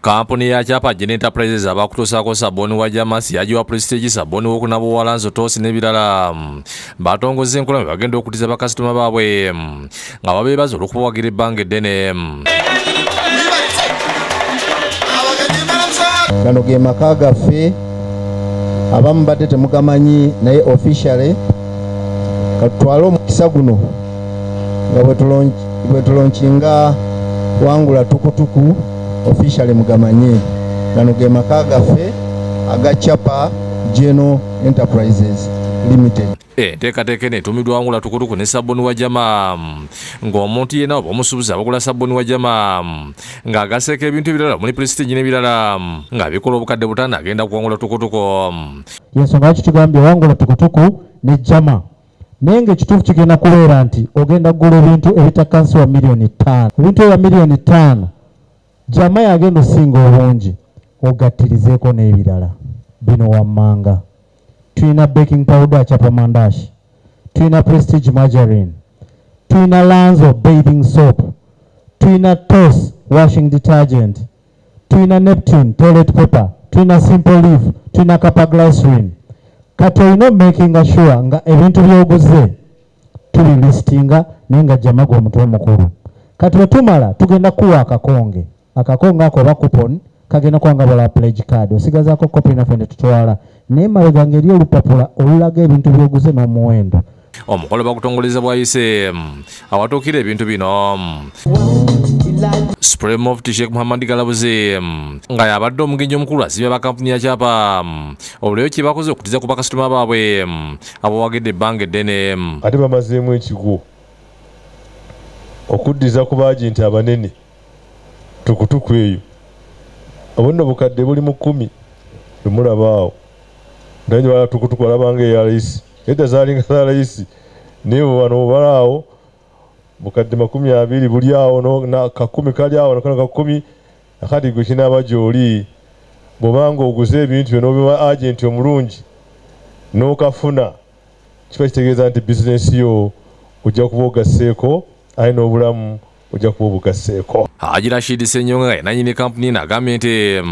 Kampuni ya Chapa General Enterprises abakutuusaako sabbuuni wa Jamasi yagiwa Prestige, sabbuuni w'okunaaba owalanzo, Toss n'ebirala. Batongozza enkola mwe bagenda okutiza bakasitoma baabwe nga babeebaza olw'okubawagira ebbanga eddene. Gano ge maka gaffe, abamu badde temugamanyi, naye officially katutwale omukisa guno nga bwe tulaunchinga Wangula Tukutuku officially mugamanye. Gano ge maka gaffe aga Chapa General Enterprises Limited. Enteekateeka eno etuumiddwa Wangula Tukutuku ne sabbuuni wa Jama, ng'omuntu yenna oba omusuubuzi abagula sabbuuni wa Jama ng'agaseeko ebintu ebirala omuli Prestige n'ebirala nga bikola obukadde 5 agenda kuwangula tukutuku. Yensonga lwaki tugambye Wangula Tukutuku ne Jama, naye ng'ekituufu kigenda kubeera nti ogenda kugula ebintu ebitakka nsi wa miliyoni 5. Ebintu ebya miliyoni 5, Jama yagenda osinga obungi, ogattirizeeko n'ebirala bino wammanga. Tulina baking powder chapa mandashi, tulina Prestige margarine, tulina Lanzo bathing soap, tulina Toss washing detergent, tulina Neptune toilet paper, tulina Simple Leaf, tulina Kapa glycerin. Kati olina making sure nga ebintu by'oguze tubilistinga, naye nga Jama gwe omutwe omukulu. Kati bwe tumala tugenda kuwa akakonge, akakonge ako oba coupon kagenda kuba nga bala pledge card, osigazaako kopi naffe ne tutwala, naye mabega ng'eri olupapula olulaga ebintu by'oguze n'omuwendo. Omukolo bagutongoleza bwayise awatuukira ebintu bino Supreme Mufti Sheikh Muhammad Galabuzi nga yabadde omugenyi omukulu asibye aba kampuni ya Chapa olw'eyo kye bakoze okutiza ku bakasitoma baabwe abawagidde ebbanga eddene. Ate bamazeemu ekigwo okuddiza ku baagenti abanene tukutuku eyo. Obunno bukadde buli mu 10 bwemulaba awo, naye bala tukutuku alabanga eya layisi, edda zaalinga za layisi, naye wano balaawo bukadde 20 buli awo, na kakumi kali awo, nakano kakumi. Akati gwe kinaaba gy'oli, bw'obanga oguze ebintu byo n'obiwa agenti omulungi n'okafuna, kiba kitegeeza nti bizinensi yo ojja kuba ogasseeko, aye n'obulamu ojja kuba obugasseeko. Haji Rashid Ssenyonga nga nannyini kampuni eno agambye nti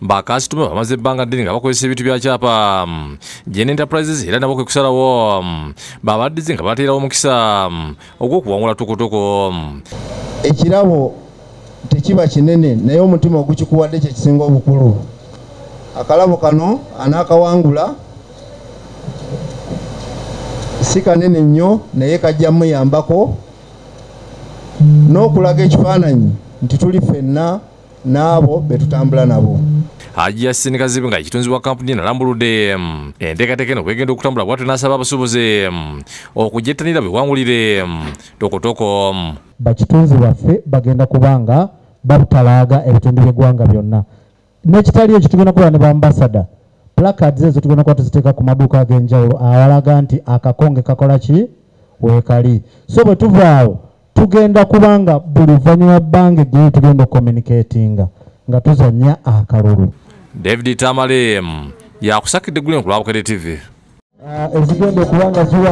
bakasitoma bamaze ebbanga ddene nga bakozesa ebintu bya Chapa General Enterprises, era nabo kwe kusalawo babaddize nga bateerawo omukisa ogw'okuwangula tukutuku. Ekirabo tekiba kinene, naye omutima ogukikuwadde kye kisinga obukulu. Akalabo kano anaakawangula si kanene nnyo, naye kajja muyambako n'okulaga ekifaananyi nti tuli ffenna n'abo be tutambula nabo. Haji Yasin Kazibu nga ekitunzi wa kampuni eno alambuludde enteekateeka eno bwegenda okutambula, bw'atyo n'asaba abasuubuzi okugyettanira bewangulire tokotoko. Bakitunzi baffe bagenda kubanga babutalaaga ebitundu by'eggwanga byonna, n'ekitali ekyo tugenda kuba ne bambasada. Placards ezo tugenda kuba tuziteeka ku maduuka ag'enjawulo awalaga nti akakonge kakola ki weekali. So bwe tuvaawo tugenda kubanga buli luvannyuma bbanga eggulu tugenda okucommunicatinga nga tuzannya akalulu. David Tamale yakusakidde eggulire ku lwa Bukedde TV. Ezigenda okuba nga ziwa